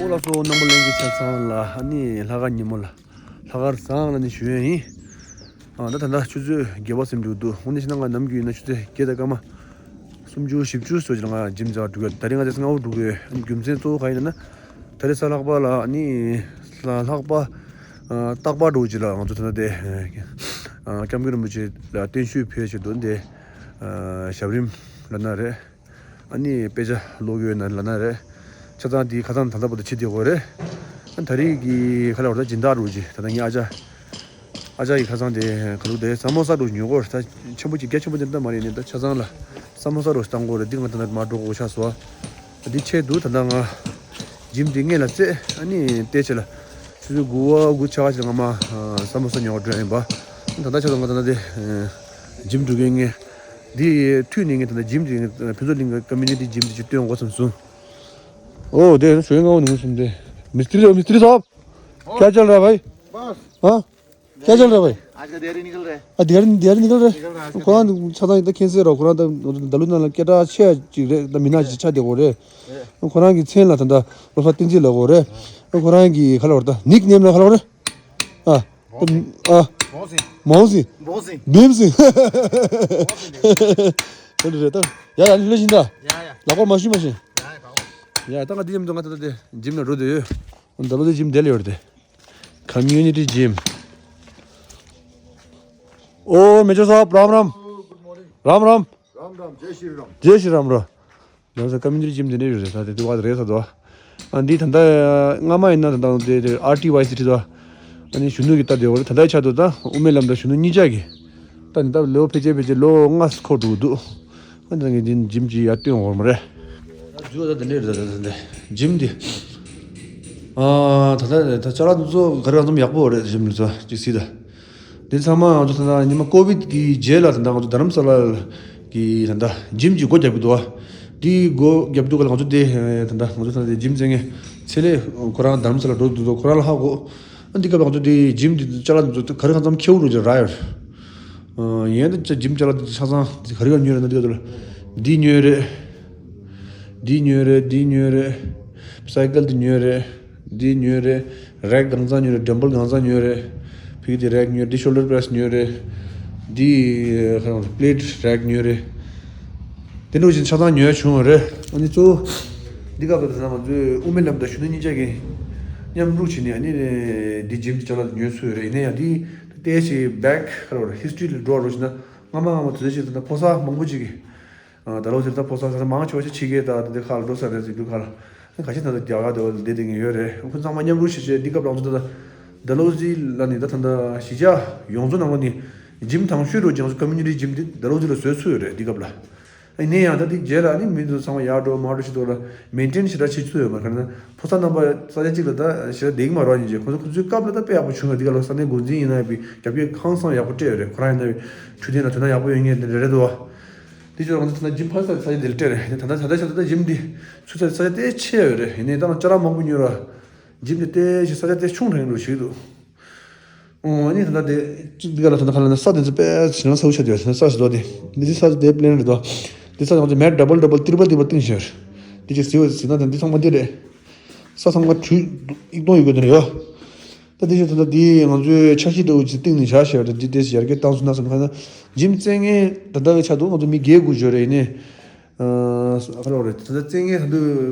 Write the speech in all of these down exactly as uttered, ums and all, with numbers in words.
ལགས་སོ། རྣམ་པ་ལྷན་རྒྱས་ཆ་ཚང་ལ་ཨ་ནི་ལྷག་དཀར་ཉིན་མོ་ལ་ལྷག་དཀར་བཟང་ལ་ནི་ཞུ་ཡས་ཡིན། ཨ་ད་ད་ལྟ་ཆུ་ཚོད་བརྒྱད་པ་ཟིན་འགྲོ་འདུག་དངོས་གནས་བྱས་ན་ང་ནམ་རྒྱུན་ཡིན་ན་ཆུ་ཚོད་བརྒྱད་དང་སྐར་མ་སུམ་ཅུ་བཞི་བཅུ་སོགས་ཀྱི་ང་འཇིམ་རྩེ་བ་འགྲོ་གི་ཡོད། ད་རེས་ང་ཚོ་སྔ་པོ་འགྲོ་གི་ཡོད། རྒྱུ་མཚན་གཙོ་བོ་གང་ཡིན་ན། ད་རེས་གཟའ་ལྷག་པ་ལ་ནི་གཟའ་ལྷག་པ་ཨ་རྟག་པར་འགྲོ་གི་ལ་ང་ཚོ་ད་ལྟ་དེ་ཨ་སྐྱབས་མགོན་རིན་པོ་ཆེ་ལ་བརྟན་བཞུགས་ཕུལ་ཆེད་དུ་འདི་ཨ་ཞབས་རིམ་ལ་ན་རེད། ཨ་ནི་དཔེ་ཆ་ཀློག་ཡོད་ན་ལ་ན་རེད། ཆ་ཚང་དེའི་ཁ་སང་ད་ལྟ་བར་དུ་བྱེད་བསྡད་ཡོད་རེད། ཨ་ད་རེས་ཀྱི་ཁ་ལ་བར་ད་སྦྱིན་བདག་རུ་ཅི་ད་ལྟ་ངའི་ཨ་ཅག་ཨ་ཅག་གི་ཁ་སང་དེ་ག་ལུགས་དེ་ས་མོ་ས་རུ་ཉོ་གོ་ད་ཆེན་པོ་ཅིག་རྒྱ་ཆེན་པོ་དེ་འདྲ་མ་རེད་ནི། ད་ཆ་ཚང་ལ་ས་མོ་ས་རུ་བཏང་གོ་རེད། འདི་ང་ད་ལྟ་མ་འགྲོ་གོ་ཆགས་སོ། འདི་ཆེད་དུ་ད་ལྟ་ང་འཇིམ་འདི་སྔོན་ལ་བཙལ། ཨ་ནི་བལྟས་ཆེད་ལ་ཆུ་ཚོད་དགུ་པ་དགུ་ཆ་ག་ཅིག་ལ་ང་མ་ས་མོ་ས་ཉོ་ག་འགྲོ་ཡིན་པ། ད་ལྟ་ཆ་ཚང་ང་ད་ལྟ་དེ་འཇིམ་འགྲོ་གི་ངས། འདི་མཐུད་ནས་ངས་ད་ལྟ་འཇིམ་དེ་ཕུན་ཚོགས་གླིང་གི་ཀོ་མིའུ་ནི་ཊི་འཇིམ་དེ་ཅིག་སྟོན་དགོས་བསམ་སོང་། ཨོ་དེ་ཞོ་ཡིན་ངའོ་ནི་སོང་དེ། मिस्त्री मिस्त्री साहब, क्या चल रहा है भाई? बस। हाँ, क्या चल रहा है भाई? आज का दिहाड़ी निकल रहा है। आ, दिहाड़ी दिहाड़ी निकल रहा है। निकल रहा है आज का। ཁོ་རང་ཆ་ཚང་ད་ཁྱེད་ཟེར་རོ། ཁོ་རང་ད་ད་ལུ་ན་ལ་སྐད་གྲགས་ཆེ་ཅིག་རེད། ད་མི་ནག་ཅིག་ཆགས་བསྡད་ཡོད་རེད། ཁོ་རང་གི་མཚན་ལ་ད་ད་བློ་བཟང་བསྟན་འཛིན་ལབ་ཡོད་རེད། ཁོ་རང་གི་ག་ལབ་རེད་ད་ནིག་ནེམ་ལ་ག་ལབ་རེད། ཨ། མའོ་སིང་། མའོ་སིང་། མའོ་སིང་། བིམ་སིང་། དེ་འདྲ་རེད་ད། ཡ་ཡ་ལི་ལི་བཞིན་ད། ཡ་ཡ། ལག་པ་མ་ཞུ་མ་ཞུ། ཡ་ཡ་གའོ། ཡ་ད་ང་འདི་མཉམ་དུ་ང་ད་ད་དེ་འཇིམ་ལ་འགྲོ་དུས། ད་ལོ་དེ་འཇིམ་དེ་ལ་ཡོད་རེད་དེ། Community Gym. ओ मेजर साहब, राम राम। राम राम। राम राम, जय श्री राम। जय श्री राम རོ། ང་ཚོ་ཀོ་མིའུ་ནི་ཊི་འཇིམ་དེ་འདྲ་ཡོད་རེད། ད་དེ་དུ་བ་རེད་ས་དོ། ཨ་འདི་ད་ལྟ་སྔ་མ་ཡིན་ན་ད་ལྟ་དེ་ཨར་ཊི་ཝའི་སི་ཊི་དོ། ཨ་ནི་གཞོན་ནུ་གི་ལྟ་དེ་བ་རེད། ད་ལྟའི་ཆ་དུ་ད་དབུ་མའི་ལམ་དང་གཞོན་ནུ་གཉིས་ཆ་གི་ད་ནི་ད་ལོ་ཕལ་ཆེར་ཕལ་ཆེར་ལོ་ལྔ་འཁོར་འགྲོ་གི་འདུག་ཨ་ནི་ད་ངས་འདི་འཇིམ་ཅིག་ཡར་སྟོན་འོར་མ་རེད། ད་འཇུ་བ་ད་དེ་འདྲ་རེད། ད་ད་ད་འཇིམ་འདི་ཨ་ད་ད་ད་ཅ་ལག་འདི་ཚོ་ག་རེ་གང་འཚམ་ཡག་པོ་རེད། འཇིམ་འདི་ཚོ་ཅིག་གཟིགས་ད། འདི་ཚང་མ་ང་ཚོ་ད་ལྟ་ཉི་མ་ཀོ་བིད་ཀྱི་རྗེས་ལ་ད་ལྟ་ང་ཚོ་རྡ་རམ་ས་ལ་གི་ད་ལྟ་འཇིམ་གྱི་སྒོ་རྒྱབ་ཀྱི་འདུག་བ། འདི་སྒོ་རྒྱབ་དུས་སྐབས་ལ་ང་ཚོ་དེ་ད་ལྟ་ང་ཚོ་ད་ལྟ་འཇིམ་རྩེ་མཁན་ཚེ་ལས་ཁོ་རང་རྡ་རམ་ས་ལ་འགྲོ་འདུག་ཁོ་རང་ལ་ཧ་གོ། ཨ་འདི་སྐབས་ལ་ང་ཚོ་དེ་འཇིམ་འདི་ཅ་ལག་འདི་ཚོ་ག་རེ་གང་འཚམ་ཁེའུ་རུ་ཅིག་རག་ཡོད། ཡིན་ད་ཅ་འཇིམ་ཅ་ལག་འདི་ཆ་ཚང་ག་རེ་ག་ཉོས་རེད་ན། འདི་སྐབས་ལ་འདི་ཉོས་རེད། འདི་ཉོས་རེད། འདི་ཉོས་རེད། སའི་ཀལ་འདི་ཉོས་རེད། འདི་ཉོས་རེད། རེག་གང་ཚང་ཉོས་རེད། ཌམ་བལ་གང་ཚང་ཉོས་རེད། ཕི་གི་དེ་རེག་ཉོས་རེད། འདི་ཤོལ་ཌར་པྲེས་ཉོས་རེད། འདི་ཨ་པླེཊ་རེག་ཉོས་རེད། དེ་འདྲ་བཞིན་ཆ་ཚང་ཉོས་བྱུང་བ་རེད། ཨ་ནི་གཙོ་བོ་འདི་སྐབས་ད་ང་ཚོས་དབུ་མའི་ལམ་དང་གཞོན་ནུ་གཉིས་ཆ་གི་མཉམ་རུབ་བྱས་ནས་ཨ་ནི་འདི་འཇིམ་གྱི་ཅ་ལག་ཉོས་ཚུལ་རེད། ཡིན་ན་ཡང་འདི་ཏོག་ཙམ་བེག་ཧི་སི་ཊོ་རི་ལ་འགྲོ་རོགས་བྱས་ན་སྔ་མ་སྔ་མ་དུས་ཚོད་ཅིག་ད་ལྟ་ཕོ་གསར་མང་པོ་ཅིག་གིས། ཨ་ད་ལོ་ཟེར་ད་ཕོ་གསར་ས་ཆ་མང་ཆེ་བ་ཞིག་ཕྱི་རྒྱལ་དང་དེ་ཁག་ལ་འགྲོ་ས་རེད་ཟེར་དུས་ཁག་ལ། ཁ་ཤས་ད་ལྟ་རྒྱ་གར་དེ་བ་ལ་བསྡད་བསྡད་མཁན་ཡོད་རེད། ཁོ་ཚང་མ་མཉམ་རུབ་བྱས་བྱས་འདི་སྐབས་ལ་ང་ཚོ་ད་ལྟ་ཌལ་ཧོ་ཟི་ལ་ནི་ད་ད་ལྟ་གཞིས་ཆགས་ཡོངས་རྫོགས་ནང་ལོགས་ནས་འཇིམ་དང་ཤོས་རུ་ང་ཚོ་ཀོ་མིའུ་ནི་ཊི་འཇིམ་འདི་ཌལ་ཧོ་ཟི་ལ་བཟོས་ཚུལ་ཡོད་རེད། འདི་སྐབས་ལ། ཨ་ནི་ཡང་ད་འདི་རྗེས་ལ་ནི་མི་ཚོ་ཚང་མ་ཡར་འགྲོ་མར་འགྲོ་བྱེད་དུས་ལ་མེན་ཊེན་ཞེ་དྲག་བྱེད་ཚུལ་ཡོད་མ་རེད། ག་རེ་ན་ཕོ་གསར་རྣམ་པ་ས་ཆ་གཅིག་ལ་ད་ཞེ་དྲག་བསྡད་ཀྱི་མ་རེད། ཡིན་གྱི་ཁོ་ཚོ་ཁོ་ཚོའི་སྐབས་ལ་ད་དཔེ་ཡག་པོ་བྱུང་ཡོད། འདི་སྐབས་ལ་ས་གནས་འགོ་འཛིན་ཡིན་ན་ཡང་རྒྱབ་སྐྱོར་ཧང་སང་ཡག་པོ་སྤྲད་ཡོད་རེད། ཁོ་རང་ཡིན་ན་འཕྲོད་བསྟེན་ལ་དོ་སྣང་ཡག་པོ་ཡོད་མཁན་དེ་འདྲ་རེད་འདུག་བ། དེ་ཕྱིར་ང་ཚོ་ད་ལྟ་འཇིམ་ཕར་ས་ས་ཆ་དེ་ལ་སྤྲད་རེད། ད་ལྟ་ད་ལྟ་ཆ་ད་ལྟ་འཇིམ་འདི་ཚུད་ས་ས་ཆ་དེ་ཆེ་ཡོད་རེད། ཡིན་ནའི་ད་ང་ཅ་ལག་མང་པོ་ཉོས་ར་འཇིམ་འདི་དེ་ཞིག་ས་ཆ་དེ་ཆུང་དྲགས་ཡིན་འགྲོ་ཞིག་འདུག་ཨོ་ཨ་ནི་ད་ལྟ་དེ་གཅིག་འདི་ག་ལ་ད་ལྟ་ཁ་ལ་ན་ས་དེ་ཚོ་དཔེ་ཞེ་ན་ས་བོ་ཆ་དེ་ཡོད། ས་ཞིག་འདུག་དེ་འདི་ས་དེ་པི་ལེན་རེད་འདུག་འདི་ས་ང་ཚོ་མེད་ཌབ་བལ་ཌབ་བལ་ཏྲི་པལ་ཏྲི་པལ་བཏིང་ཤར་འདི་ཅིག་ཟེར་བ་ཟེར་ན་ད་འདི་ཚང་མ་འདི་རེད། ས་ཚང་མ་དྲུད་ཨིག་སྟོང་ཡོད་དགོས་དོན་ཡོད། ད་དེ་བཞིན་ད་ལྟ་འདི་ང་ཚོའི་འཆར་གཞི་ལྟ་བུ་ཅིག་བཏིང་ནས་བཞག་ཞེས་པ་འདི་དེ་ཡར་རྒྱས་བཏང་སོང་ན་བསམ་ཁ་ན་འཇིམ་རྩེ་མཁན་ད་ལྟ་བའི་ཆ་དུ་ང་ཚོ་མི་བརྒྱད་དགུ་ཡོད་རེད། ཡིན་ནའི་ཨ་ཁ་ལོ་རེད། ད་ལྟ་རྩེ་མཁན་ད་དུ་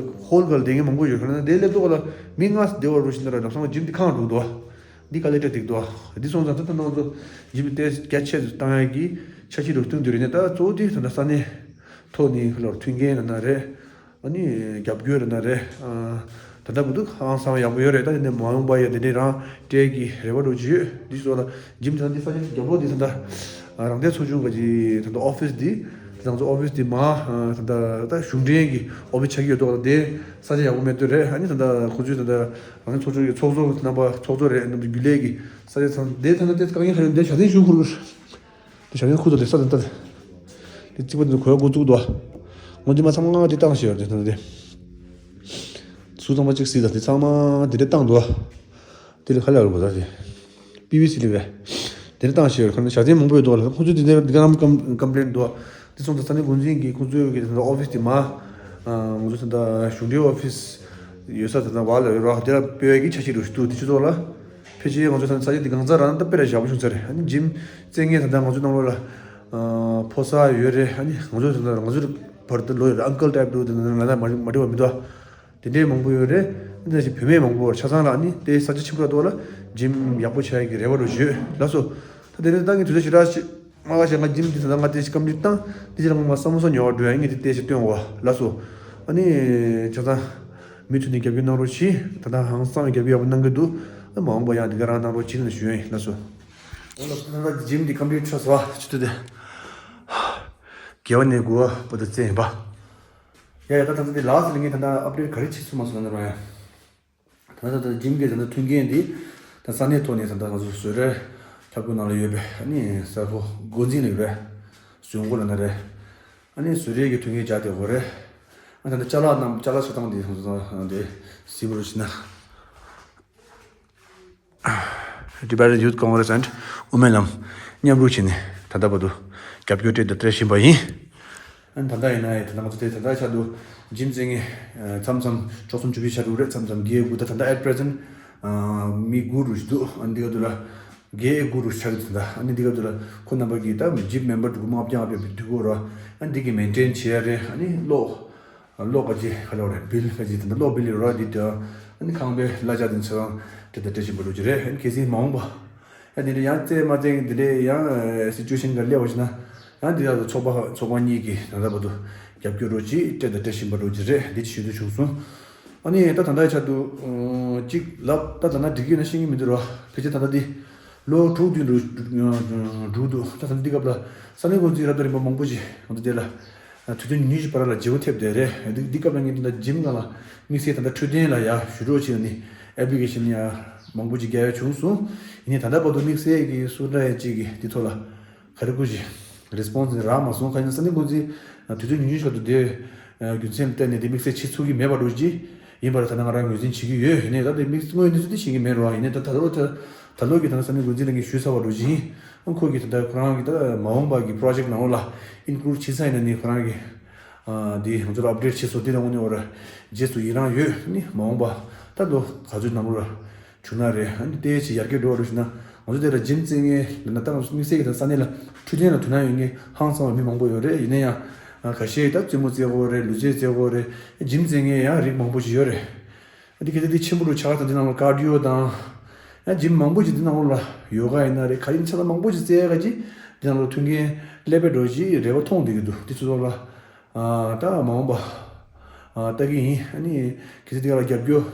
ཧོལ་ག་ལ་བསྡད་མཁན་མང་པོ་ཡོད། ཁ་ན་དེ་སླེབས་དུས་ག་ལ་མི་ལྔ་བསྡད་པ་རུ་ཞིག་ན་ར་ལམ་སང་འཇིམ་འདི་གང་འགྲོ་འདུག་འདི་ག་ལས་སྤྲད་འདུག་འདི་སོང་ཙང་ད་ལྟ་ང་ཚོ་འཇིམ་དེ་རྒྱ་ཆེ་ཙམ་བཏང་ཡག་གི་འཆར་གཞི་རུ་བཏིང་དུས་རེད། ནས་ད་གཙོ་བོ་དེ་ད་ལྟ་ས་གནས་ཐོག་ནས་ཁ་ལོ་མཐུན་རྐྱེན་ལ་ན་རེད། ཨ་ནི་རྒྱབ་སྐྱོར་རེད་ན་རེད། ཨ་ད་ལྟ་བུ་འདུག་ཧང་སང་ཡག་པོ་ཡོད་རེད། ད་དེ་ནས་མ་འོངས་པ་ཡ་དེ་འདྲའི་རང་སྤྲད་ཀྱི་རེ་བ་འགྲོ་གི་ཡོད། འདི་སོགས་ལ་འཇིམ་ད་འདི་ས་ཆ་རྒྱབ་ལོགས་འདི་ད་ལྟ་རང་བདེན་ཚོགས་ཆུང་གི་ད་ལྟ་ཨོ་ཕིས་འདི་ད་ང་ཚོ་ཨོ་ཕིས་འདི་མ་ད་ལྟ་ད་གཞུང་འབྲེལ་གྱི་ཨོ་ཕིས་ཆགས་ཀྱི་ཡོད་དོ། དེ་ས་ཆ་ཡག་པོ་མེད་དུས་རེད། ཨ་ནི་ད་ལྟ་ཁོ་ཚོའི་ད་ལྟ་རང་བདེན་ཚོགས་ཆུང་གི་ཚོགས་གཙོ་རྣམ་པ་ཚོགས་གཙོ་རེད། རྣམ་པ་རྒྱུན་ལས་ཀྱི་ས་ཆ་ཚང་དེ་ད་ལྟ་དེ་དཀའ་ངལ་ཁ་ཡོད་འདི་བྱ་དེ་ཞུ་ཁུར་ཁུར། དེ་བྱ་ངན་ཁུ་ཚོ་དེ་ས་དེ་ལྟ་དེ་རྩིག་པ་དེ་ཚོ་གོ་ཡ་འགོ་བཙུགས་འདུག་ངོ་འདི་མ་ཚང་མ་དེ་བཏང་ཤེས་ཡོད་དེ་ལྟ་དེ། སུ་ཚང་མ་གཅིག་སྲིད་ད་དེ་ཚང་མ་དེ་འདྲ་བཏང་འདུག་དེ་ལས་ཁ་ལ་རུ་བ་ད་དེ། པི་ཝི་སི་ལི་བས། དེ་འདྲ་བཏང་ཤེས་ཡོད་ཁ་ན་བྱ་དེ་མང་པོ་ཡོད་འདུག་ལ་ཁོ་ཚོས་དེ་འདྲ་དེ་ག་རང་ཀམ་ཀམ་པི་ལེན་འདུག་དེ་སོང་ད་ས་གནས་འགོ་འཛིན་གྱིས་ཁོ་ཚོའི་གི་ད་ཨོ་ཕིས་དེ་མ། ང་ཚོ་ད་གཞུང་འབྲེལ་ཨོ་ཕིས། ཡོད་ས་ད་ལྟ་བ་ལ་ཡོད་ར་དེ་ལ་སྤོ་ཡ་གི་འཆར་གཞི་རུ་འདུག་དེ་ཆུ་ཚོད་ལ། ཕལ་ཆེར་ང་ཚོ་ད་ས་ཆ་འདི་གང་ཚ་ར་ན་ད་དཔེ་ར་ཞག་པོ་བྱུང་ཚར་རེད། ཨ་ནི་འཇིམ་རྩེད་མཁན་ད་ལྟ་ང་ཚོ་ནང་ལོགས་ལ་ཕོ་གསར་ཡོད་རེད། ཨ་ནི་ང་ཚོ་ད་ལྟ་ང་ཚོ་བར་དུ་ལོ་ཡོད་རེད། ཨང་ཀལ་ཊའིབ་འདུག་དེ་ན་ལ་ད་མ་མ་འདྲི་བ་མི་འདུག་དེ་འདྲའི་མང་པོ་ཡོད་རེད། འདི་ནང་བཞིན་བུད་མེད་མང་པོ་ཆ་ཚང་ལ་ཨ་ནི་དེ་ས་ཆ་ཆེན་པོ་ར་དོ་ལ་འཇིམ་ཡག་པོ་བྱ་ཡ་གི་རེ་བ་རུ་ཡོད་ལགས་སོ། ད་དེ་རིང་ད་ངས་དུས་ཚོད་ཞེ་དྲག་ཅིག་མ་ག་ཞེ་ང་འཇིམ་འདི་ད་ལྟ་ང་དེ་ཞིག་ཀམ་པི་ལིཊ་བཏང་། དེ་རྗེས་ལ་ང་ས་མོ་ས་ཉོ་བར་འགྲོ་ཡ། ངས་དེ་ལྟས་ཞིག་སྟོན་འོ་ལགས་སོ། ཨ་ནི་ཆ་ཚང་མུ་མཐུད་ནས་རྒྱབ་སྐྱོར་གནང་རོགས་གྱིས། ད་ལྟ་ཧང་སང་བའི་རྒྱབ་སྐྱོར་ཡག་པོ་གནང་གི་འདུག་ཨ་མ་འོངས་པ་ཡང་འདི་ག་རང་གནང་རོགས་གྱིས་ལབ་ཞུ་ཡ་ཡིན་ལགས་སོ། འོ་ལགས་སོ། ད་ལྟ་འཇིམ་འདི་ཀམ་པི་ལིཊ་ཆགས་སོང་ཨ། ཆུ་ཚོད་དེ་དགེ་བ་ནས་དགུ་བ་བར་དུ་རྩེད་ཡིན་པ། ཡ་ཡ། ད་ད་ལྟ་འདི་ལགས་སོ། ལ་ངས་ད་ལྟ་ཨབ་ཌེཊ་ག་རེ་བྱེད་ཐུབ་མ་སོང་ན་ར་ཡ། ད་ལྟ་ད་འཇིམ་གྱི་ད་ལྟ་མཐུན་རྐྱེན་འདི་ད་ས་གནས་ཐོག་ནས་ད་ལྟ་ང་ཚོ་བཟོ་གྲྭའི་ཁྱབ་ཁོངས་ནང་ལ་ཡོད་པའི་ཨ་ནི་ས་ཁོ་འགོ་འཛིན་ལ་ཡོད་པའི་གཞུང་སྒོ་ལ་ན་རེད། ཨ་ནི་བཟོ་གྲྭའི་གི་མཐུན་རྐྱེན་སྦྱར་ཏེ་འོ་རེད། ཨ་ད་ལྟ་ཅ་ལག་རྣམས་ཅ་ལག་ཆ་ཚང་འདི་ང་ཚོ་འདི་གཟིགས་པ་རུ་ཕྱིན་ན། Tibetan Youth Congress and Women ལམ་མཉམ་རུབ་བྱས་ནས་ད་ལྟ་བར་དུ་རྒྱབ་སྐྱོར་སྤྲད་དང་སྤྲད་བཞིན་པ་ཡིན། ཨ་ནི་ད་ལྟ་ཡིན་ན་ཡང་ད་ལྟ་ང་ཚོ་དེ་ད་ལྟ་ཆ་དུ་འཇིམ་རྩེད་མཁན་མཚམས་མཚམས་བཅུ་གསུམ་བཅུ་བཞི་ཆ་དུ་རེད། མཚམས་མཚམས་བརྒྱད་དགུ། ད་ད་ལྟ་at present མི་དགུ་རུ་ཞིག་འདུག་ཨ་ནི་འདི་ག་དུ་ལ་བརྒྱད་དགུ་རུ་ཆགས་ཀྱི་འདུག་ད་ཨ་ནི་འདི་ག་དུ་ལ་ཁོ་རྣམ་པ་གིས་ད་འཇིམ་མེམ་བར་དུ་དགུ་མ་བརྒྱ་ང་བརྒྱ་བརྒྱད་དུ་གོ་ར། ཨ་ནི་འདི་གི་མེན་ཊེན་བྱེད་ཡ་རེད། ཨ་ནི་གློག་གློག་ག་ཅི་ག་ལ་རེད། བིལ་ག་ཅི་དེ་འདྲ་གློག་བིལ་ཡོད་ར་འདི་དང་། ཨ་ནི་ཁང་པའི་གླ་ཆ་དེ་ཚོ་སྤྲད་དང་སྤྲད་བཞིན་པ་རུ་ཅི་རེད། ཨ་ནི་གལ་སྲིད་མ་འོངས་པ་ཡང་དེ་འདྲ་ཡང་རྩེད་མ་རྩེད་དེ་འདྲ་ཡང་སི་ཅུ་ཨེ་ཤན་ག་སླེབས་པ་ཞིག་ན་ཡང་འདི་ལ་ཚོགས་པ་ཚོགས་པ་གཉིས་ཀྱིས་ད་ལྟ་བར་དུ་རྒྱབ་སྐྱོར་རོགས་གྱིས་སྤྲད་དང་སྤྲད་བཞིན་པ་རུ་ཅི་རེད། འདི་ཅི་ཞུ་འདོད་བྱུང་སོང་། ཨ་ནི་ད་ད་ལྟའི་ཆར་དུ་གཅིག་ལབ་ད་ད་ན་འགྲིག་གི་ཡོད་ན་ཤེས་ཀྱི་མི་འདུག་ར། ཕལ་ཆེར་ད་ལྟ་འདི་ལོ་དྲུག་བདུན་རུ་འགྲོ་འདུག་ད་ད་འདི་སྐབས་ལ་ས་གནས་འགོ་འཛིན་རབ་དང་རིམ་པ་མང་པོ་ཞིག་ང་ཚོ་དེ་ལ་དུས་ཚོད་ཉུང་ཉུང་ཞིག་བར་ལ་བརྗེ་པོ་ཐེབས་བསྡད་རེད། འདི་འདི་སྐབས་ལ་ངས་འདི་འདྲ་འཇིམ་སྒང་ལ་དམིགས་བསལ་ད་ལྟ་འཕྲོད་བསྟེན་ལ་ཡ་ཞུ་རོགས་བྱས་ནས་ཨེབ་ལི་ཀེ་ཤན་ཡ་མང་པོ་ཞིག་རྒྱག་ཡ་བྱུང་སོང་། ཡིན་ནའི་ད་ལྟ་བར་དུ་དམིགས་བསལ་གྱི་སུ་འདྲ་ཡ་གཅིག་གིས་འདི་ཐོག་ལ་ག་རེ་ཀུ་ཞིག་རེ་སི་པོན་སི་རག་མ་སོང་། ཁ་ཡིན་ས་གནས་འགོ་འཛིན་དུས་ཚོད་ཉུང་ཉུང་ཞིག་ཏུ་དེ་རྒྱུ་མཚན་ལ་བརྟེན་ནས་དེ་དམིགས་བསལ་བྱེད་ཚུགས་ཀྱི་མེད་པ་འགྲོ་གི་ཡིན་པར་ད་ལྟ་ང་རང་ངོས་འཛིན་བྱེད་ཀྱི་ཡོད། ཡིན་ནའི་ད་ལྟ་དམིགས་དངོས་གནས་ཚུལ་དེ་ཤེས་ཀྱི་མེད་རོགས། ཡིན་ནའི་ད་ད་ལོ་ད་ད་ལོ་གི་ད་ལྟ་ས་གནས་འགོ་འཛིན་ལ་ངས་ཞུས་ཚར་བ་འགྲོ་གི་ཡིན། ཁོ་གིས་ད་ལྟ་ཁོ་རང་གི་ད་མ་འོངས་པ་གི་པོ་རོ་ཇེག་ནང་ལོགས་ལ་ཨིན་ཀུ་ལུཌ་བྱེད་ས་ཡིན་ན་ནི་ཁོ་རང་གི་ཨ་དེ་ང་ཚོ་ལ་ཨབ་ཌེཊ་བྱེད་སོ་དེ་ལ་དངོས་གནས་འོ་ར་རྗེས་སུ་ཡི་རང་ཡོད། ནི་མ་འོངས་པ་ད་ལོ་ག་ཚོད་ནང་ལོགས་ལ་བྱུང་ན་རེད། ཨ་ནི་ཏོག་ཙམ་ཡར་རྒྱས་འགྲོ་བ་རེད་ཞུ་ན། ང་ཚོ་དེ་ལ་འཇིམ་རྩེད་མཁན་ལབ་ན་ད་ང་ཚོ་དམིགས་བསལ་གྱི་ད་ས་གནས་ལ་འཕྲོད་བསྟེན་ལ་དོ་སྣང་ཡོད་མཁན་ཧང་སང་བ་མི་མང་པོ་ཡོད་རེད། ཡིན་ན་ཡང་ཁ་ཤས་ད་རྩེད་མོ་རྩེ་གི་ཡོད་རེད། ལུས་རྩལ་རྩེ་གི་ཡོད་རེད། འཇིམ་རྩེད་མཁན་ཡང་རིགས་མང་པོ་ཞིག་ཡོད་རེད། ཨ་འདི་གལ་ཏེ་འདི་ཆེན་པོ་རུ་ཆགས་དང་འདི་ནང་ལ་ཀར་ཌི་ཡོ་དང་ཡང་འཇིམ་མང་པོ་ཞིག་འདི་ནང་ལ་ཡོ་ག་ཡིན་ན་རེད། ག་རེ་ཡིན་ཆ་ཚང་མང་པོ་ཞིག་རྩེ་ཡ་ག་ཅིག་འདི་ནང་ལ་མཐུན་རྐྱེན་སླེབས་པའི་འགྲོ་ཞིག་རེ་བ་མཐོང་བསྡད་ཀྱི་འདུག་འདི་ཚོ་ལ། ཨ་ད་མ་འོངས་པ་ཨ་ལྟ་གི་ཡིན། ཨ་ནི་གལ་སྲིད་འདི་ག་ལ་རྒྱབ་སྐྱོར་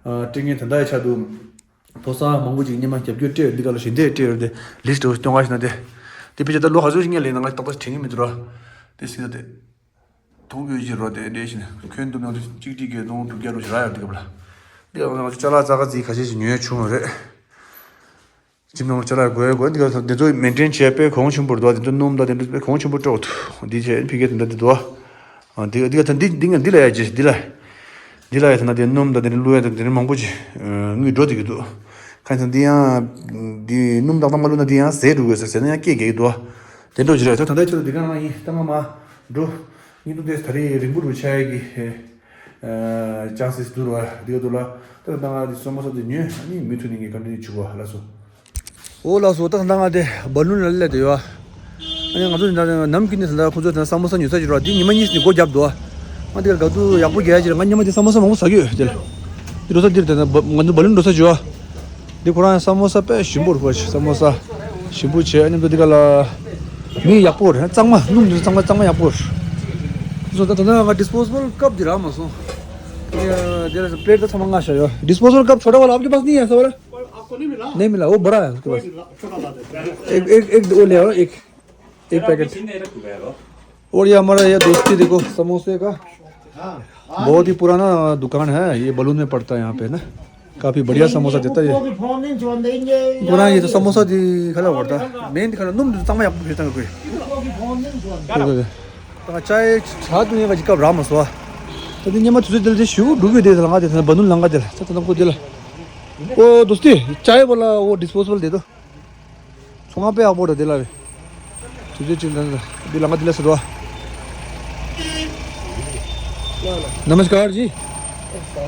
ཨ་སྤྲད་མཁན་ད་ལྟ་ཡ་ཆ་དུ་ཕོ་གསར་མང་པོ་ཅིག་སྔོན་མ་རྒྱབ་སྐྱོར་སྤྲད་ཡོད། འདི་ག་ལ་ཞལ་འདེབས་སྤྲད་ཡོད་དེ་ལིསི་ཊི་སྟོན་ག་ཞིག་ན་དེ་དེ་ཕལ་ཆེར་ད་ལོ་ག་ཚོད་ཞིག་སྔོན་ལ་ཡིན་ན་ང་ཏག་ཏག་དྲན་གི་མི་འདུག་ར། དེ་སྲིད་ད་དེ་མཐོང་གི་ཡོད་ཀྱི་རོ། དེ་འདྲས་ཞིག་ནས་ཁྱོན་བསྡོམས་ཡང་གཅིག་ཁྲི་བརྒྱད་སྟོང་དྲུག་བརྒྱ་རུ་ཞིག་རག་ཡོད། འདི་ག་ལ་འདི་ག་ལ་ང་ཚོ་ཅ་ལག་རྩ་ཁ་རྩིས་ཁ་ཤས་ཤིག་ཉོས་བྱུང་བ་རེད། ཇིམ་ནང་ལ་ཅ་ལག་དགོས་དགོས། འདི་ག་འདི་ཚོ་མེན་ཊེན་བྱེད་དཔེ་གོང་ཆེན་པོ་རེད་འདུག་འདི་ཚོ་སྣུམ་དང་དེ་འདྲ་དཔེ་གོང་ཆེན་པོ་སྤྲོད་འདུག་འདི་བྱས་ཕི་གེ་དེ་འདྲ་འདི་འདུག་འདི་འདི་ག་ད་འདི་འདི་ང་འདི་ལ་ཡ་ཇེ་འདི་ལ་འདི་ལ་ཡ་ད་ན་དེ་སྣུམ་དང་དེ་འདྲ་བླུགས་ཡ་དང་དེ་འདྲ་མང་པོ་ཅིག་དངུལ་འགྲོ་བསྡད་ཀྱི་འདུག་ཁ་སང་འདི་ཡང་འདི་སྣུམ་ཏག་ཏག་མ་བླུགས་ན་འདི་ཡང་ཟས་འགྲོ་དགོས་ཟེར་ཟས་ན་ཡང་སྐད་རྒྱག་གི་འདུག་དེ་འདྲ་ཅིག་རེད། ད་ད་ལྟའི་ཆར་དུ་འདི་ག་ང་ཡིན། ད་ང་མ་འགྲོ། ཉིན་ཐོ་དེ་ད་རེས་རིང་པོ་རུ་ཆགས་ཡ་གི་ཅང་སིས་འདུག་ར། འདི་ག་འདུག་ལ། ད་ད་ང་འདི་སོ་མ་སོ་དེ་ཉོས། ཨ་ནི་མུ་མཐུད་ནས་ངས་ཀོན་ཊི་ནིའུ་བྱེད་དགོས་ལགས་སོ། འོ་ལགས་སོ། ད་ད་ང་དེ་བ་ལུན་ལ་སླེབས་བསྡད་ཡོད། ཨ་ནི་ང་ཚོ་ད་ནམ་རྒྱུན་ནས་ད་ཁོ་ཚོ་ད་ས་མོ་ས་ཉོ་ས་ཅིག་ར། འདི་ཉི་མ་གཉིས་ནས་སྒོ་བརྒྱབ་འདུག་ང་འདི་ག་དུ་ཡག་པོ་རྒྱག་ཡ་ཅིག་ར། ང་ཉི་མ་འདི་ས་མོ་ས་མང་པོ་ཟ་གི་ཡོད་དེ་ལ། འདི་འགྲོ་ས་འདིར་ད་ང་ཚོ་བ་ལུན་འགྲོ་ས་ཅིག་ཡོད། འདི་ཁོ་རང་ས་མོ་ས་དཔེ་ཞིམ་པོ་རེད། ཁོ་ས་མོ་ས་ཞིམ་པོ་བྱས། ཨ་ནི་འདི་ག་ལ་མི་ཡག་པོ་རེད། གཙང་མ་སྣུམ་འདི་གཙང་མ་གཙང་མ་ཡག་པོ་རེད། ཁོ་ཚོ་ད་ད་ང་ཌིས་པོ་ཛི་བལ་ཀབ་འདི་རག་མ་སོང་། ये, जरा प्लेट तो सामान आशा यो। डिस्पोजेबल कप छोटा वाला आपके पास नहीं है ऐसा वाला? नहीं मिला, वो बड़ा है उसके पास। छोटा ला देते हैं। एक, एक, एक वो ले आओ, एक, एक पैकेट। और ये हमारा ये दोस्ती देखो, समोसे का। बहुत ही पुराना दुकान है, ये बलून में पड़ता है यहाँ पे ना। काफी बढ़िया समोसा देता है ये। पुराना ये तो समोसा दिखा ला पड़ता। मेन दिखा ला, नुम तो तंग या फिर तंग कोई। ད་ཅའི་ཆ་དུ་ཡང་གཅིག་སྐབས་རག་མ་སོང་། ད་དེ་ཉི་མ་དུས་ཚོད་དེ་ལ་དེ་ཞུ་འགྲོ་གི་དེ་ལ་ང་དེ་ད་བ་ལུན་ལ་ང་དེ་ལ་ད་ད་ནམ་ཁོ་དེ་ལ། ओ दोस्ती, चाय वाला वो डिस्पोजेबल दे दो। ཚོང་ཁང་དཔེ་ཡག་པོ་རེད་དེ་ལ་བས། དུས་ཚོད་ཅིག་ད་དེ་ལ་ང་དེ་ལ་ཟེར་བ། नमस्कार जी। नमस्कार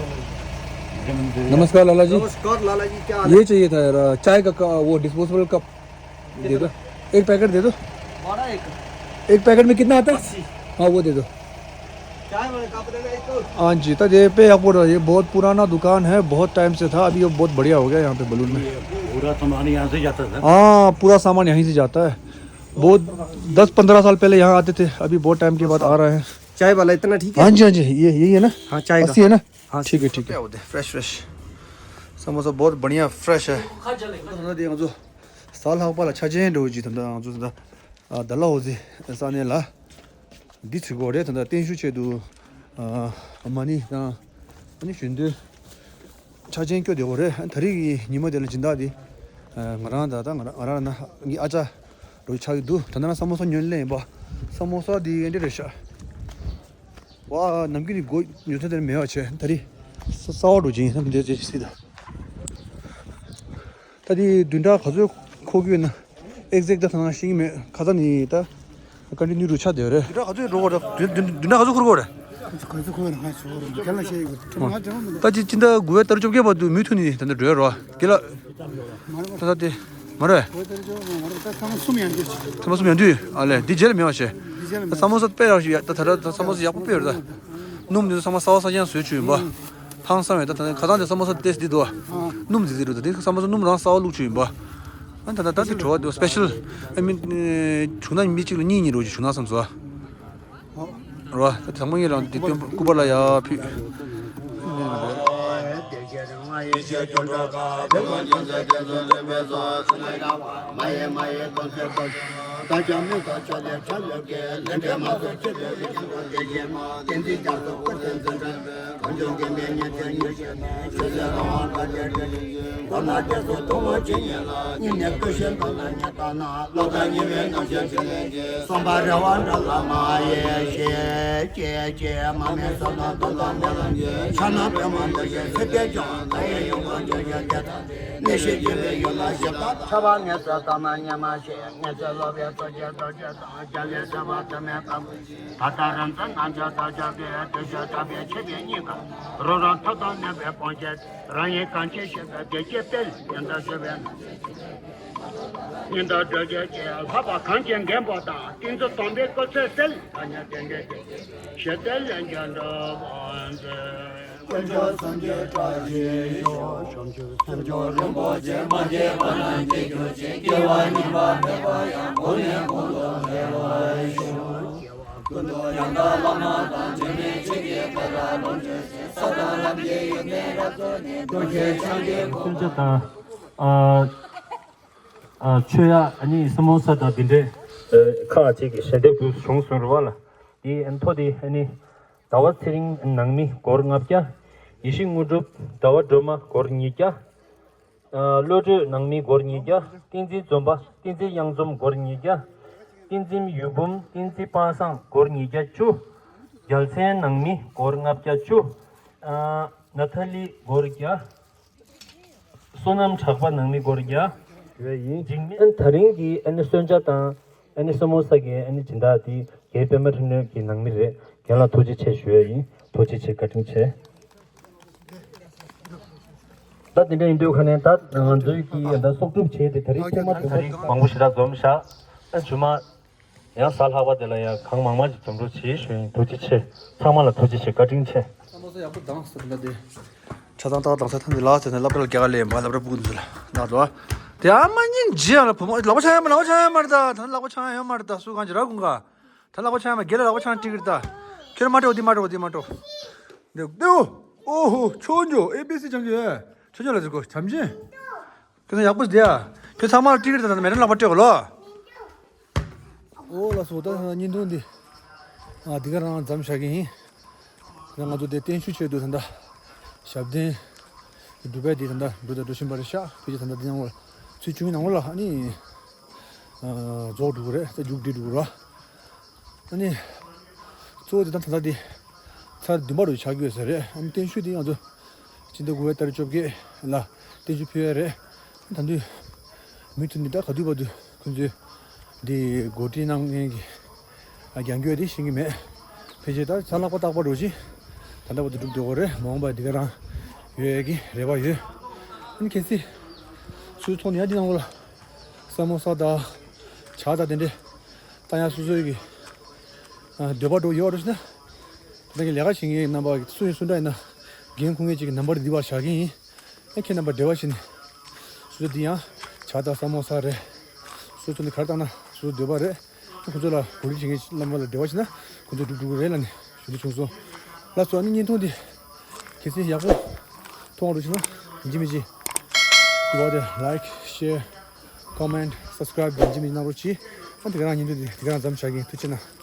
लाला जी। नमस्कार लाला जी, क्या हाल है? ये चाहिए था यार, चाय का, का वो डिस्पोजेबल कप दे दो। एक पैकेट दे दो। बड़ा एक। एक पैकेट में कितना आता है? अस्सी। हाँ, वो दे दो। चाय वाले कप देना एक तो। हाँ जी, तो ये पे आपको ये बहुत पुराना दुकान है, बहुत टाइम से था, अभी ये बहुत बढ़िया हो गया यहाँ पे बलून में। पूरा सामान यहाँ से जाता था। हाँ, पूरा सामान यहीं से जाता है। बहुत, दस पन्द्रह साल पहले यहाँ आते थे, अभी बहुत टाइम के बाद आ रहे हैं। चाय वाला इतना ठीक है? हाँ जी, हाँ जी, ये, यही है ना? हाँ, चाय का। अस्सी है ना? हाँ, ठीक है, ठीक है। Fresh, fresh. समोसा बहुत बढ़िया, फ्रेश है। ད་ལྟ་དེ་ང་ཚོ་གཟའ་ལྷག་པ་ལ་ཆ་ཅན་འགྲོ་གི་ད་ལྟ་ང་ཚོ་ད་ལྟ་ད་ལ་ཧོ་ཟི་ས་གནས་ལ་འདི་ཚིག་གོ་རེད། ད་ལྟ་བརྟན་བཞུགས་ཆེད་དུ་ཨ་མ་ནི་དང་ཨ་ནི་གཞོན་དུས་ཆ་ཅན་སྐྱོ་བདེ་གོ་རེད། ད་རིག་གི་ཉི་མ་དེ་ལ་སྦྱིན་བདག་དེ་ང་རང་ད་ད་ང་རང་ང་རང་ན་གི་ཨ་ཅག་རོ་ཆགས་ཀྱི་འདུག་ད་ལྟ་ན་ས་མོ་ས་ཉོ་ལེན་ཡིན་པ། ས་མོ་ས་དེ་འདི་རེད་ཤག་ཝ། ནམ་རྒྱུན་ནི་སྒོ་ཉོ་ཚད་དེར་མེད་པ་བྱས། ད་རེས་ས་ས་འོག་འགྲོ་ཅིང་ཡིན་ན་མི་འདོད་ཅེས་སྲིད་ད། ད་དེ་བདུན་ཕྲག་ག་ཚོད་འཁོར་གྱི་ཡོད་ན་ཨེག་ཟེག་ད་ཐང་ཤེས་ཀྱི་མེད། ཁ་ཚ་ནི་ད་ཀོན་ཊི་ནིའུ་རུ་ཆགས་བསྡད་ཡོད་རེད། བདུན་ཕྲག་ག་ཚོད་འགྲོ་གི་རེད། བདུན་བདུན་བདུན་ཕྲག་ག་ཚོད་འཁོར་གྱི་ཡོད་རེད། ག་ཚོད་འཁོར་ཡོད་ན་ང་ཞུ་གི་རེད། རྒན་ལགས་བཤད་ཡོད་གི་རེད། ད་ཅི་སྤྱི་ཟླ་དགུ་པའི་ལྟར་བཅོ་བརྒྱད་བར་དུ་མུ་མཐུད་ནས་ད་ནི་འགྲོ་ཡོད་རོ། རྒན་ལགས། ད་ལྟ་དེ་མ་རེད། ད་ཚང་མ་གསུམ་ཡང་འདུས། ཚང་མ་གསུམ་ཡང་འདུས། ཨ་ལས་འདི་རྗེས་ལ་མེད་པ་བྱས། ད་ས་མོ་ས་དཔེ་རག་ཞིག་ཡ། ད་ད་ད་ས་མོ་ས་ཡག་པོ་དཔེ་ཡོད་རེད་ད། སྣུམ་འདི་ཚང་མ་གསར་པ་གསར་རྐྱང་བཟོས་བྱུང་ཡིན་པ། ཧང་སང་བས། ད་ད་ཁ་སང་དེ་ས་མོ་ས་ཏེས་འདི་འདུག་སྣུམ་འཛི་འཛི་རུ་ད་དེ་ས་མོ་ས་སྣུམ་རང་གསར་པ་བླུགས་བྱུང་ཡིན་པ། ཨ་ད་ད་ད་དེ་བྲོ་བ་འདུག་སྤེ་ཤལ། ཨ་མི་བྱུང་ན་མི་གཅིག་ལ་གཉིས་གཉིས་རོ་ཅིག་བྱུང་ན་བསམ་སོང་། རོ། ད་དང་པོ་ངེད་རང་དེ་སྟོན་པ་སྐུ་པར་ལ་ཡར་ཕུལ། སོམ་པ་རེ་བ་འདྲ་ལ་མ་ཡེ་ཤེས་ཀྱེ་ཀྱེ། མ་མེད་ས་ན་དོན་དམ་མེད་ལ་ཕྱག་ན་པདྨ་འདི་ཞེས་ཚེ་འདས་ཀྱང་ད་ཡེ་ཡོང་གང་ཆོས་ཀྱི་སྐད་དང་གནས་ཤེས་ཀྱི་བའི་ཡུལ་ལ་ཞིབ་ལྟ་དང་། ཁྱབ་པ་ངེས་ཚོལ་ལྟ་ན་ཉེས་མ་ཞེས། ངེས་ཚོལ་སློབ་པའི་སོ་སྐྱེ་རྡོ་རྗེ་དང་། རྒྱལ་བའི་བསྟོད་པ་དུ་མེད་དང་། ད་ལྟ་རང་ཚོ་རྣམས་ཀྱང་བདག་ཅག་གི་དེ་ཞོ་ཆགས་པའི་ཆེ་བའི་གཉིས་ཀ་རང་རང་ཐོབ་དང་མནན་པའི་དཔང་བྱས། རང་ཡིན་གང་ཆེ་ཤེས་པའི་བདེ་སྐྱིད་དཔལ་ཉི་ཟླ་བཞུ་བའི་ཉི་ཟླ་སྒྲོལ་རྒྱལ་གྱི་ལྷག་པ་གངས་ཀྱི་མགོན་པོ་དང་། ཏིང་འཛིན་སྟོང་པའི་སྐུ་ཚེ་གསལ། ཐ་སྙད་བདེན་འབྲེལ་གྱི་ཞེས་དེ་ལན་གྱི་འགྲོ་བ་མཛོད། དཀོན་མཆོག་སངས་རྒྱས་བཀྲ་ཤིས་ཤོག །བྱང་ཆུབ་སེམས་མཆོག་རིན་པོ་ཆེ་མ་སྐྱེས་པ་རྣམས་སྐྱེ་གྱུར་ཅིག །སྐྱེ་བ་ངེས་པ་མེད་པ་ཡང་། གོང་ནས་གོང་དུ་འཕེལ་བར་ཤོག །ཀུན་ཏུ་ཡང་དག་བླ་མ་དང་། འབྲལ་མེད་ཆོས་ཀྱི་བཀའ་ལ་ལོངས་སྤྱོད་ཅིང་། ས་དང་ལམ་གྱི་ཡོན་ཏན་རབ་རྫོགས་ནས། ཀུན་མཁྱེན་སངས་རྒྱས་གོ་སྤྱོད་དང་། ཨ་ཨ་ཆོས་ཡ་ཨ་ནི་ས་མོ་ས་དང་འདི་འདྲའི་ཨ་ཁག་ཅིག་གི་ཞལ་འདེབས་དགོས་བྱུང་སོང་རེད་བ་ལ། དེའི་ཨ་ནི་ཐོ་དེ་ཨ་ནི་ཟླ་བ་ཚེ་རིང་ནང་མི་སྒོར་ལྔ་བརྒྱ། ཡེ་ཤེས་དངོས་གྲུབ་ཟླ་བ་སྒྲོལ་མ་སྒོར་ཉིས་བརྒྱ། ཨ་བློ་གྲོས་ནང་མི་སྒོར་ཉིས་བརྒྱ། བསྟན་འཛིན་འཛོམས་པ། བསྟན་འཛིན་གཡང་འཛོམས་སྒོར་ཉིས་བརྒྱ། བསྟན་འཛིན་ཡུལ་འབུམ། བསྟན་འཛིན་པ་སངས་སྒོར་ཉིས་བརྒྱ་བཅུ། རྒྱལ་མཚན་ནང་མི་སྒོར་ལྔ་བརྒྱ་བཅུ། ཨ་ན་ཐ་ལི་སྒོར་བརྒྱ། བསོད་ནམས་གྲགས་པ་ནང་མི་སྒོར་བརྒྱ། ཡོད་ཡིན། འཇིགས་མེད། ཨ་ནི་ད་རིང་གི་ཨ་ནི་གསོལ་ཇ་དང་ཨ་ནི་ས་མོ་ས་གི་ཨ་ནི་སྦྱིན་བདག་དེ་རྒན་པད་མ་རིག་གནས་ཀྱི་ནང་མི་རེད། རྒན་ལགས་ཐུགས་རྗེ་ཆེ་ཞུ་ཡ་ཡིན། ཐུགས་རྗེ་ཆེ། བཀའ་དྲིན་ཆེ། ད་དེ་འདྲ་ཡིན་དུས་ཁ་ནས་ད་ང་ཚོའི་གི་ད་གསོག་སྒྲུབ་བྱས་ཏེ་ད་རེས་ཐེངས་མ་དུ་མ་མང་པོ་ཞེ་དྲག་འཛོམས་ཤག་ཨ་ཇུ་མ་ཡང་གཟའ་ལྷག་པ་དེ་ལ་ཡང་གང་མང་མང་ཅིག་འཛོམས་འགྲོ་བྱེད་ཞུ་ཡིན། ཐུགས་རྗེ་ཆེ། ཚང་མ་ལ་ཐུགས་རྗེ་ཆེ། བཀའ་དྲིན་ཆེ། ས་མོ་ས་ཡག་པོ་དྭངས་སོ་ད་དེ། ཆ་ཚང་ཏག་དྭངས་ས་ཐང་དེ་ལ་དེ་ནས་སློབ་གྲྭ་ལ་རྒྱ་གར་ལས་མ་སློབ་གྲྭ་ཕྲུ་གུ་འདི་ཚོ་ལ་ན་དོ། དེ་ཨ་མ་གཉིས་རྗེས་ཡང་ལ་བུ་མོ་ལག་པ་འཆང་ཡ་མ་ལག་པ་འཆང་ཡ་མ་རེད་ད། ད་ལག་པ་འཆང་ཡ་ཡོད་མ་རེད་ད། སུ་གང་ཅི་ར་ཀུན་ག་ད་ལག་པ་འཆང་ཡ་མ་རྒྱལ་ལ་ལག་པ་འཆང་ཏིག་རེད་ད། ཁྱོད་མ་འགྲོ་འདི་མ་འགྲོ་འདི་མ་འགྲོ། འདི་འདི་ཨོ་ཧོ་ཆོ་འཇོ་ཨེ་པི་སི་སྦྱང་གི་ཡོད། ཆོ་འཇོ་ལ་ཟེར་གོ་བྱམས་ཆེན། ཁྱོད་ཚོ་ཡག་པོ་བསྡད་ཡ། ཁྱོད་ཚང་མ་ལ་ཏིག་རེད་ད། ད་མེ་རན་ལག་པ་སྤྲད་གོ་ལོ། ཨོ་ལགས་སོ། ད་བརྙན་ཐུང་འདི་ཨ་འདི་ག་རང་མཚམས་བཞག་གི་ཡིན། ད་ང་ཚོ་དེ་བརྟན་བཞུགས་ཆེད་དུ་ད་ལྟ་ཞབས་བརྟན་སྒྲུབ་པ་དེ་ད་ལྟ་འགྲོ་དང་འགྲོ་བཞིན་པ་རེད་ཤག་ཕལ་ཆེར་ད་ལྟ་འདི་ནང་ལ་ཚོུད་བཅུ་གཉིས་ནང་ལ་ཨ་ནི་ཨ་རྫོགས་འགྲོ་གི་རེད། ད་མཇུག་སྒྲིལ་འགྲོ་གི་རེད། ཨ་ནི་གཙོ་བོ་དེ་དང་ད་ལྟ་དེ་ཚར་བདུན་པ་རུ་ཆགས་ཀྱི་ཡོད་ས་རེད། ཨ་ནི་བརྟན་བཞུགས་དེ་ང་ཚོ་སྤྱི་ཟླ་དགུ་པའི་ཏ་རིག་བཅོ་བརྒྱད་ལ་བརྟན་བཞུགས་ཕུལ་ཡ་རེད། ད་དུས་མུ་མཐུད་ནས་ད་ག་དུས་བར་དུ་ཁོང་ཚོས་འདི་འགོ་ཁྲིད་གནང་མཁན་གྱི་རྒྱང་སྐྱོད་དེ་ཤེས་ཀྱི་མེད། ཕལ་ཆེར་ད་གཟའ་ལྷག་པ་རྟག་པར་འགྲོ་ཞིང་ད་ ད་ལྟ་བར་དུ་སྒྲུབ་སྡོད་དགོས་རེད། མ་འོངས་པར་འདི་ག་རང་ཡོད་ཡས་ཀྱི་རེ་བ་ཡོད། ཨ་ནི་གལ་སྲིད་སོ་སོའི་ཐོག་ནས་ཡང་འདི་ནང་ལོགས་ལ་ས་མོ་ས་དང་ཇ་དང་དེ་འདྲས་བཏང་ཡག་སོ་སོའི་གི་ཨ་འདོད་པ་འདྲ་ཡོད་རེད་ཟེར་ན། ད་གིན་ལས་ཀ་བྱེད་མཁན་རྣམ་པ་སུ་ཡིན་སུ་འདྲ་ཡིན་ན་འགན་འཁུར་མཁན་ཅིག་གི་ནམ་བར་འདི་བར་བཞག་གི་ཡིན། ཨ་ཁྱེད་རྣམ་པ་འབྲེལ་བ་བྱས་ནས་སོ་སོ་འདི་ཡང་ཇ་དང་ས་མོ་ས་རེད། སོ་སོ་ནས་ག་རེ་བཏང་ན་སོ་སོ་འདོད་པ་རེད། ཁོ་ཚོ་ལ་གོ་སྒྲིག་བྱེད་མཁན་རྣམ་པ་ལ་འབྲེལ་བ་བྱས་ན་ཁོ་ཚོ་སྒྲུབ་སྒྲུབ་ཀྱི་རེད་ལབ་ནས་ཞུ་འདོད་བྱུང་སོང་། ལགས་སོ། ཨ་ནི་བརྙན་ཐུང་འདི་གལ་སྲིད་ཡག་པོ་མཐོང་བ་འདྲ་བྱུང་ན་ཡིན་གཅིག་མིན་གཅིག་འདི་བར་དེ་like, share, comment, subscribe འདི་ཡིན་གཅིག་མིན་གཅིག་གནང་རོགས་གྱིས། ཨ་དེ་ག་རང་བརྙན་ཐུང་འདི་དེ་ག་རང་མཚམས་བཞག་གི་ཡིན། ཐུགས་རྗེ་གནང་།